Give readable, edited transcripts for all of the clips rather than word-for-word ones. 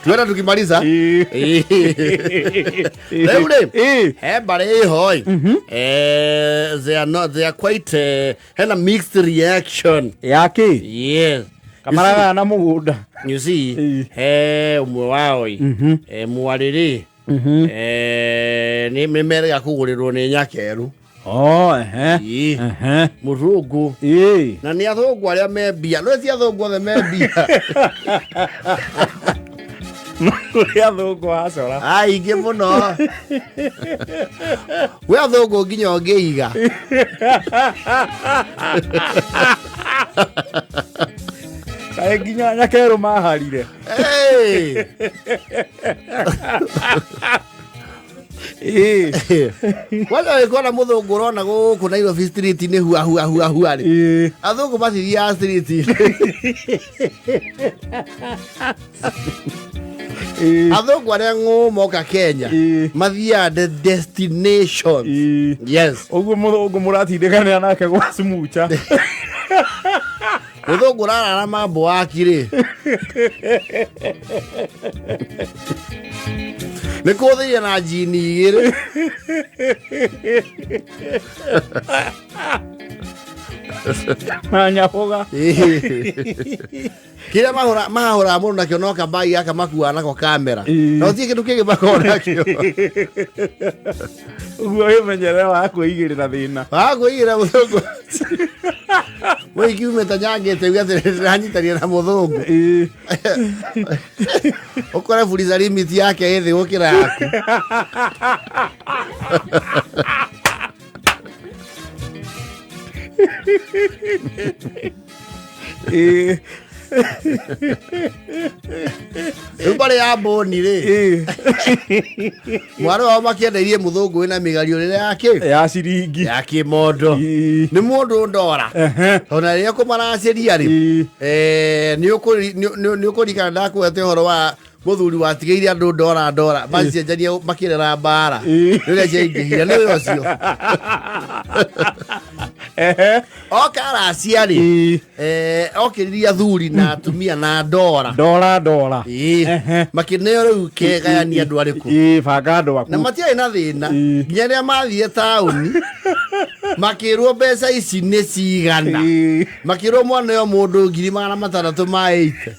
Tuenda tukimaliza. Rĩu rĩ, he mbarĩ ĩho ĩ. Eh, they are not, they are quite hena mixed reaction. Yaki. Yes. Kamaraga na mũgũnda. You see, he ũmwe wao ĩ, mwarĩ rĩ, nĩ merega kũgũrĩrwo nĩ nyakeru. Oh, ehe. Ĩĩ. Ehe. Mũthũngũ. Ĩĩ. Na nĩ athũngũ arĩa me mbia. No ti athũngũ othe me mbia. Kũrĩ athũngũ acora. Aingĩ mũno. Gwĩ athũngũ nginya ũngĩiga. Kaĩ nginya nyakerũ maharire. Hey! Kwanza wĩkona mũthũngũ ũrona gũkũ Nairobi street nĩ hua hua hua hua rĩ. Athũngũ matithiaga street. Athũngũ arĩa ng'ũ moka Kenya mathiaga the destination. Yes. Ũguo mũthũngũ mũratindĩkanĩra nake gwa smucha. Mũthũngũ ũrarara mambo waki rĩ. Nĩ kũthĩire na njini igĩrĩ. Na nyaboga. Kĩrĩa mahũraga mũndũ nakĩo no kambai gaka makuaga nako kamera. No ti kĩndũ kĩngĩ makoragwo nakĩo. Ũguo wĩmenyerere wa kwĩigĩrĩra thĩna. Wa kwĩigĩrĩra mũthũngũ. Mũhiki umĩte nyangĩte uge atĩ ndĩranyitanire na mũthũngũ. Ũkore fuliza limit yake ĩ thĩ gũkĩra yaku. Rĩu mbarĩ ya mbũni rĩ, mwarĩ wao makĩendeirie mũthũngũ wĩna mĩgario rĩrĩa ya kĩ ya ciringi ya kĩmondo. Nĩ mũndũ ndora. Tondũ na rĩrĩa kũmaracĩria rĩ, nĩ ũkũririkana ndakwete ũhoro wa mũthuri watigĩire andũ ndora ndora macicenjania makĩrera mbara. Rĩrĩa ciaingĩhire nĩ ũyũ ũcio. Oka aracia rĩ, okĩririe athuri na atumia na ndora. Ndora ndora. Makĩneo rĩu kegayania andũ arĩkũ. Banga andũ aku. Na matiarĩ na thĩna. Nginya rĩrĩa mathire taũni makĩrwo mbeca ici nĩ cigana. Makĩrwo mwana ũyũ mũndũ 600,000 ma 80.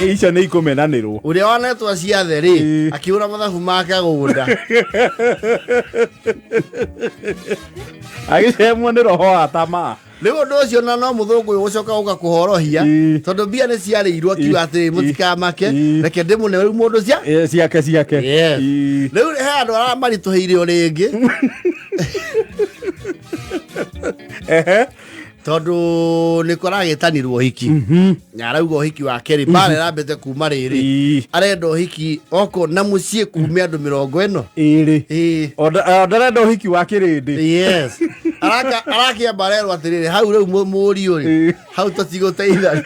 Icio nĩ ikũmenanĩrwo. Ũrĩa wanetwo ciathe rĩ, akĩhũra mathabu ma kagũnda. Agĩcemwo nĩ roho wa tamaa. Rĩu ũndũ ũcio na no mũthũngũ ũyũ gũcoka gũka kũhorohia, tondũ mbia nĩ ciarĩirwo, akiuga atĩrĩ, mũtikamake, reke ndĩmũne rĩu mũndũ cia Ciake ciake. Yes. Rĩu he andũ arĩa maritũhĩire o rĩngĩ. Tondũ nĩ kũragĩtanirwo ũhiki. Na arauga ũhiki wake rĩ, mbara ĩrambĩte kuma rĩrĩ. Arenda ũhiki oko na mũciĩ kume andũ mĩrongo ĩno. Ĩrĩ. O ndarenda ũhiki wa kĩrĩndĩ. Yes. Arakĩamba arerwo atĩrĩrĩ, hau rĩu mũriũ rĩ, hau tũtigũteithania.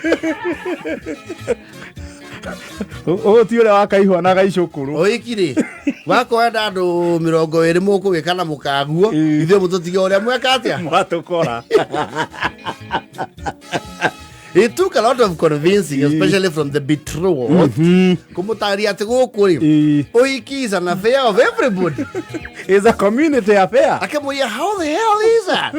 Ũyũ ti ũrĩa wa kaihwa na gaicũkũrũ. Ũhiki rĩ, wakwenda andũ 20 mũkũgĩka na mũkaguo, ithuĩ mũtũtige ũrĩa mweka atĩa? Mwatũkora. It took a lot of convincing, especially from the betrothed. Kũmũtarĩria atĩ gũkũ rĩ, ũhiki is an affair of everybody. It's a community affair. Akĩmũria, how the hell is that?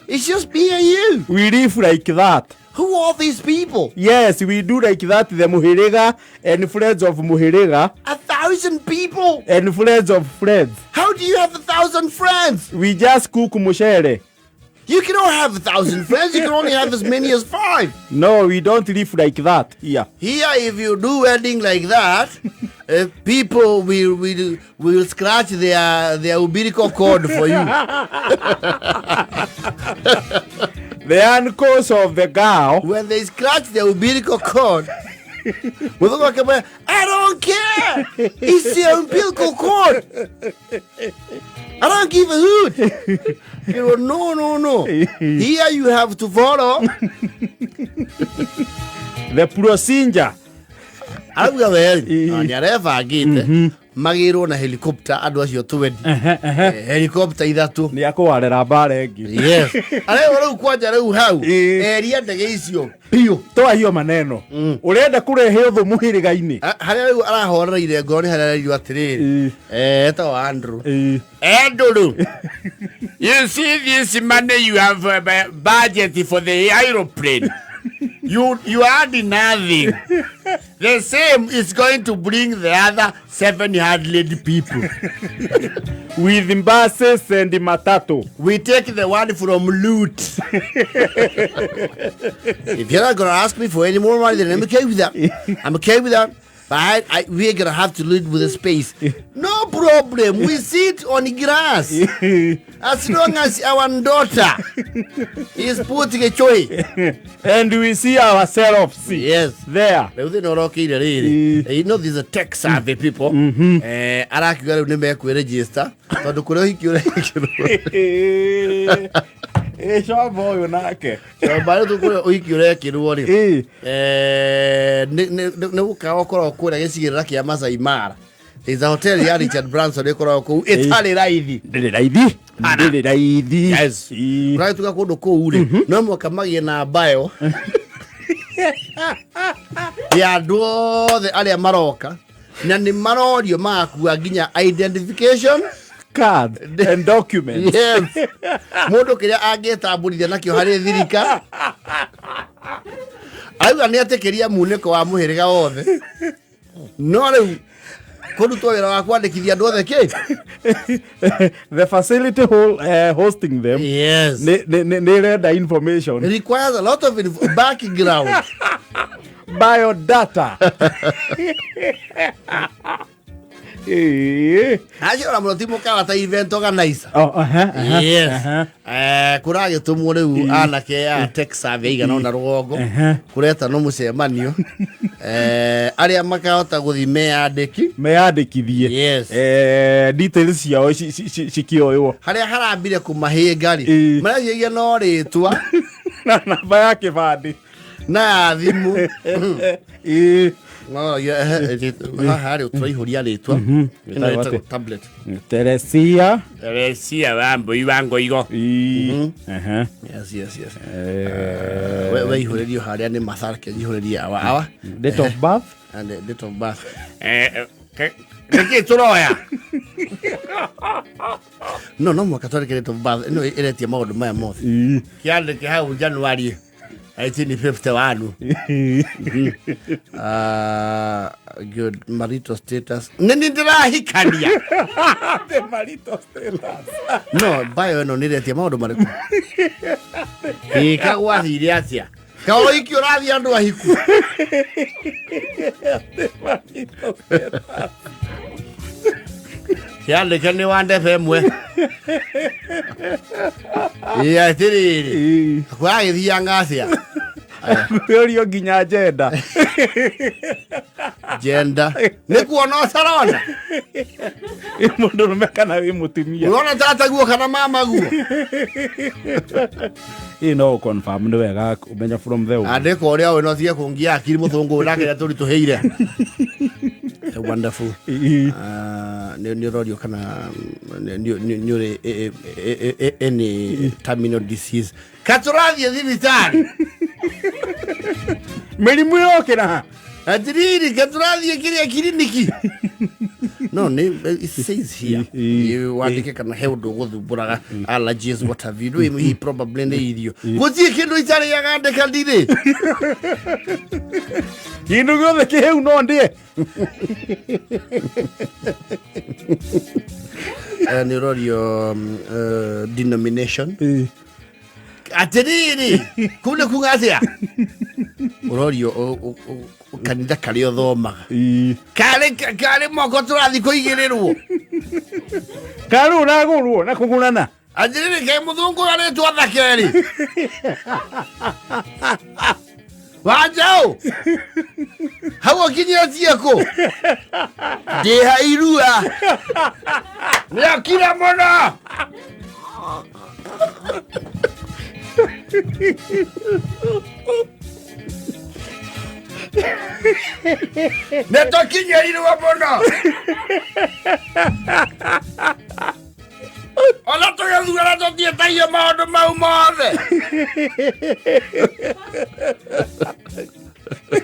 It's just me and you. We live like that. Who are these people? Yes, we do like that. The Muhiriga and friends of Muhiriga. 1,000 people? And friends of friends. How do you have 1,000 friends? We just cook mushere. You cannot have 1,000 friends. You can only have as many as 5. No, we don't live like that here. Here, if you do wedding like that, people will scratch their umbilical cord for you. The uncles of the girl. When they scratch the umbilical cord, I don't care. It's the umbilical cord. I don't give a hoot. You go, no, no, no. Here you have to follow the procedure. Arauga weri, nĩ arebangĩte. Magĩrwo na helicopter andũ acio 20. Helicopter ithatũ. Nĩ akũwarĩra mbara ĩngĩ. Yes, arĩo rĩu kwanja rĩu hau. Eria ndege icio biũ. Toa hiyo maneno, ũrenda kũrehe ũthũ mũhĩrĩga-inĩ. Harĩa rĩu arahorereire ngoro nĩ harĩa arerirwo atĩrĩrĩ, etagwo Andrew. Andrew, you see this money you have budget for the aeroplane. You add nothing. The same is going to bring the other 700 people. With buses and matatu. We take the one from loot. If you're not going to ask me for any more money, then I'm okay with that. I'm okay with that. But we're going to have to live with the space. No problem. We sit on grass. As long as our daughter is putting a choice. And we see ourselves there. Rĩu thĩna ũrokĩire rĩrĩ. You know these are tech savvy people. Arakiuga rĩu nĩ mekwĩregister tondũ kũrĩa ũhiki ũrekĩrwo. Ĩ, coba ũyũ nake. Rĩu kũrĩa ũhiki ũrekĩrwo rĩ, nĩ gũkawa ũkoragwo kũrĩa gĩcigĩrĩra kĩa Masai Mara. There's a hotel ya Richard Branson ĩkoragwo kũu ĩtarĩ raithi. Ndĩrĩ raithi, ndĩrĩ raithi. Yes. Ũragĩtuga kũndũ kũu rĩ, no mũhaka magĩe na mbayo ya andũ othe arĩa maroka na nĩ marorio magakua nginya identification card and documents. Yes, mũndũ kĩrĩa angĩtambũrithia nakĩo harĩ thirika arauga nĩ etĩkĩria munĩko wa mũhĩrĩga wothe, no rĩu kũrutwo wĩra wa kwandĩkithia andũ othe kĩ. The facility hosting them nĩ ĩrenda information. It requires a lot of background. Biodata. Ĩĩ. Acio ona mũno ti mũkawa ta event organizer. Oh, aha, Yes. aha. Kũragĩtũmwo rĩu anake a tech savvy aigana ũna rũgongo kũretanwo mũcemanio, arĩa makahota gũthiĩ meyandĩki. Meyandĩkithie. Yes. Details ciao cikĩoywo. Harĩa harambire kũmahĩnga rĩ, mareciria no rĩtwa na namba ya kĩbandĩ na ya thimũ. Maroragia, haha rĩ tũraihũria rĩtwa. Ĩno Ĩtagwo ĩtagwo atĩa? tablet. Teresia. Teresia wa Mbui wa Ngoigo. Ĩĩ. Aha. Yes. Weihũrĩrio harĩa nĩ matharke njihũrĩrie awa awa. Date of birth. And the date of birth. Nĩkĩ tũroya? No mũhaka twandĩke date of birth ĩno ĩretia maũndũ maya mothe. Kĩandĩke hau January 1951. Good marital status, nĩ nĩ ndĩrahikania. The marital status. No bio ĩno nĩ ĩretia maũndũ marĩkũ? Ĩka gwathire atĩa kaũhiki ũrathiĩ andũ ahiku? The marital status. Kĩandĩke nĩ wa ndebe ĩmwe. Ĩ atĩrĩrĩ, kwagĩthianga atĩa? Kwĩũrio nginya njenda. Gender nĩ kuona ũtarona. Ĩ mũndũrũme kana wĩ mũtumia. Ũrona tataguo kana mamaguo. Ĩ, no confirm nĩ wega ũmenya from the Andĩka ũrĩa ũĩ no tige kũngia akiri mũthũngũ nake ũrĩa tũritũhĩire. Wonderful. Nĩ ũrorio kana nĩ ũrĩ any terminal disease katũrathiĩ thibitarĩ. Mĩrimũ ĩrokĩra. Atiriri katũrathiĩ kĩrĩa kiriniki no nĩ it says here wandĩke kana he ũndũ ũgũthumbũraga, allergies, what have you. Rĩu hihi probably nĩ irio, gũtirĩ kĩndũ itarĩaga, ndĩka ndirĩ. Kĩndũ gĩothe kĩhĩu no ndĩe. Nĩ ũrorio denomination. Atiriri kũu nĩ kuga atĩa? Ũrorio kanitha karĩa ũthomaga. Karĩ moko tũrathiĩ kũigĩrĩrwo. Karĩ ũragũrwo na kũgũrana. Atiriri kaĩ mũthũngũ arĩtwo thakerĩ wanjaũ hau ũkinyĩtie kũ ndĩha irua nĩakira mũno. Nĩ tũkinyĩirwo mũno ona tũgĩthurana tũtiĩtagio maũndũ mau mothe.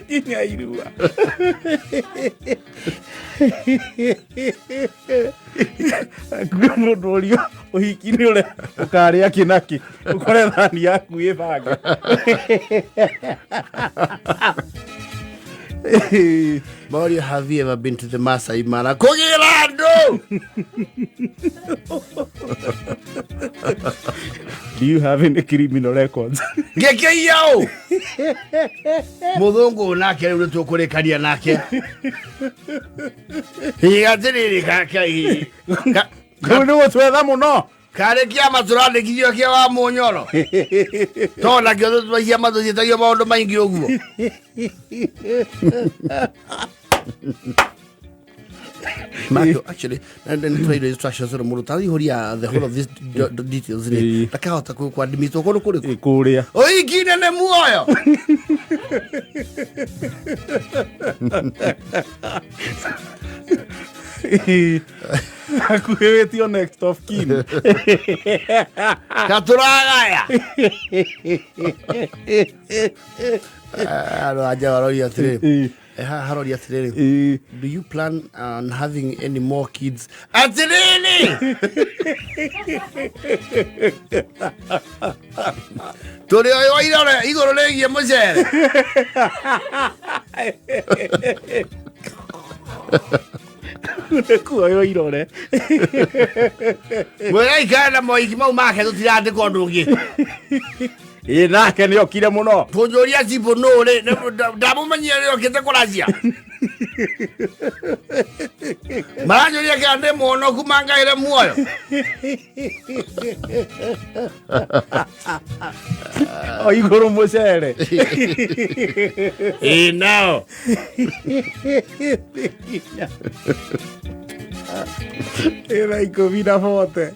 Kinya irua. Hakuhĩ mũndũ ũrio ũhiki-inĩ ũrĩa ũkarĩa kĩ na kĩ ũkore thani yaku ĩbange. Mario, have you ever been to the Masai Mara? Kũgĩra andũ. Do you have any criminal records? Ngĩkĩiya ũ mũthũngũ ũyũ nake rĩu nĩtũkũrĩkania nake. Higa atĩrĩrĩ Rĩu nĩ gũtwetha mũno. Karĩ kĩama tũrandĩkithio kĩa wa mũnyoro to nakĩo ciama tũciĩtagio maũndũ maingĩ ũguo. Marco, actually, and then try instructions on mũndũ taraihũria the whole of these details rĩ ndakahota kwadmitwo kũndũ kũrĩkũ. Kũrĩa. Ũhiki nene muoyo. Hakuhĩ wĩtio next of kin. Katũragaya andũ anja baroria atĩrĩrĩ. Haroria atĩrĩrĩ, do you plan on having any more kids? Atĩrĩrĩ, tũrĩ ũyũ wa irore igũrũ rĩgiĩ mũcere. Nĩ kuoywo irore. Mwĩraikara na moiki mau make tũtirandĩka ũndũ ũngĩ. Ĩ nake nĩ okire mũno. Tũnjũria cibũ nũ rĩ, ndamũmenyire rĩ okĩte kũracia maranjũria kĩra ndĩ mũhonoku mangaĩre muoyo. O igũrũ mũcere. Ĩ nao. Ĩ thaa 10 na 40.